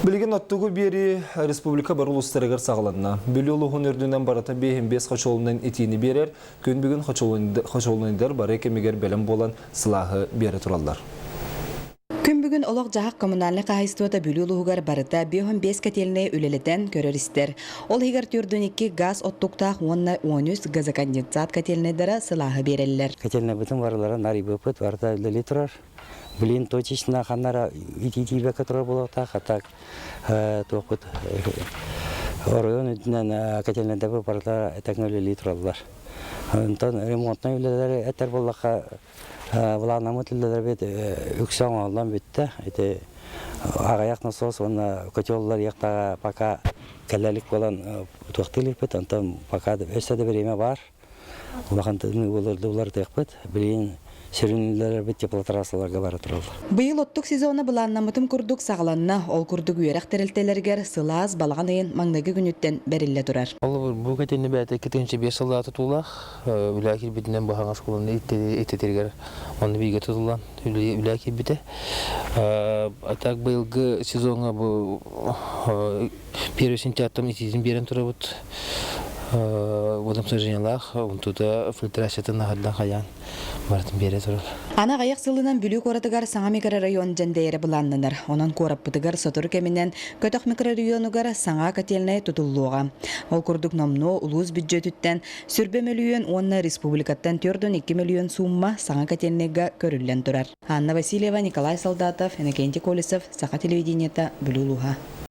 Билигин оттугу биэрии республика бары улуустарыгар саҕаланна. Бүлүү улууһун үрдүнэн барыта 55 хочуолунан итиини биэрэр. Күн бүгүн хочуолунайдар бары кэмигэр бэлэм буолан сылааһы биэрэ тураллар. Күн бүгүн олох-дьаһах коммунальнай хаһаайыстыбата Бүлүү улууһугар барыта 55 котельнай үлэлэтэн көрөр-истэр. Ол иһигэр 42 газ оттуктаах уонна 13 газоконденсат котельнайдара сылааһы биэрэллэр. Котельнайбытын барыларын арыйбыппыт, барыта үлэлии турар. Блин, точечно ханнара итии-тиийбэккэ турар буолуохтаах, а так туохпут оройуон үрдүнэн котельнайдарбыт барыта этэҥҥэ үлэлии тураллар. Онтон ремонтнай үлэлэри этэр буоллахха, былааннаммыт үлэлэрбит үксэ оҥоһуллан бүттэ. Ити аҕыйах насос уонна котеллар иэхтаҕа пока кэлэ илик буолан туохтуу иликпит, онтон пока өссө да бириэмэ баар. Улахан тымныы уларытыахпыт. Билигин сүрүн үлэлэрбит теплотрассаларга бара тураллар. Быйыл оттук сезона былааннаммытым курдук саҕаланна. Ол курдук үөрэх тэрилтэлэригэр сылаас балаҕан ыйын маҥнайгы күнүттэн бэриллэ турар. Ол бу кэтини бэйэтэ 2005 сыллаах тутуулаах үлэ киирбитинэн быһаҕас оскуоланы иттэтиригэр онно бииргэ тутуллан үлэ киирбитэ. А так быйылгы сезоҥҥа бу Первый сентябрьтан итиитин биэрэн турабыт. Водоснабжениелаах, онтута фильтрациятын аһардан хайаан барытын биэрэ турар. Аны аҕыйах сылынан Бүлүү куоратыгар саҥа микрорайон дьэндэйэрэ былааннанар. Онон куораппытыгар сотору кэминэн Көтөх микрорайонугар саҥа котельнай тутуллуоҕа. Ол курдук номнуо улуус бүддьүөтүттэн сүрбэ мөлүйүөн уонна республикаттан 4,2 мөлүйүөн суумма саҥа котельнайга көрүллэн турар. Анна Васильева, Николай Солдатов, Иннокентий Колесов, Саха телевидениета, Бүлүү улууһа.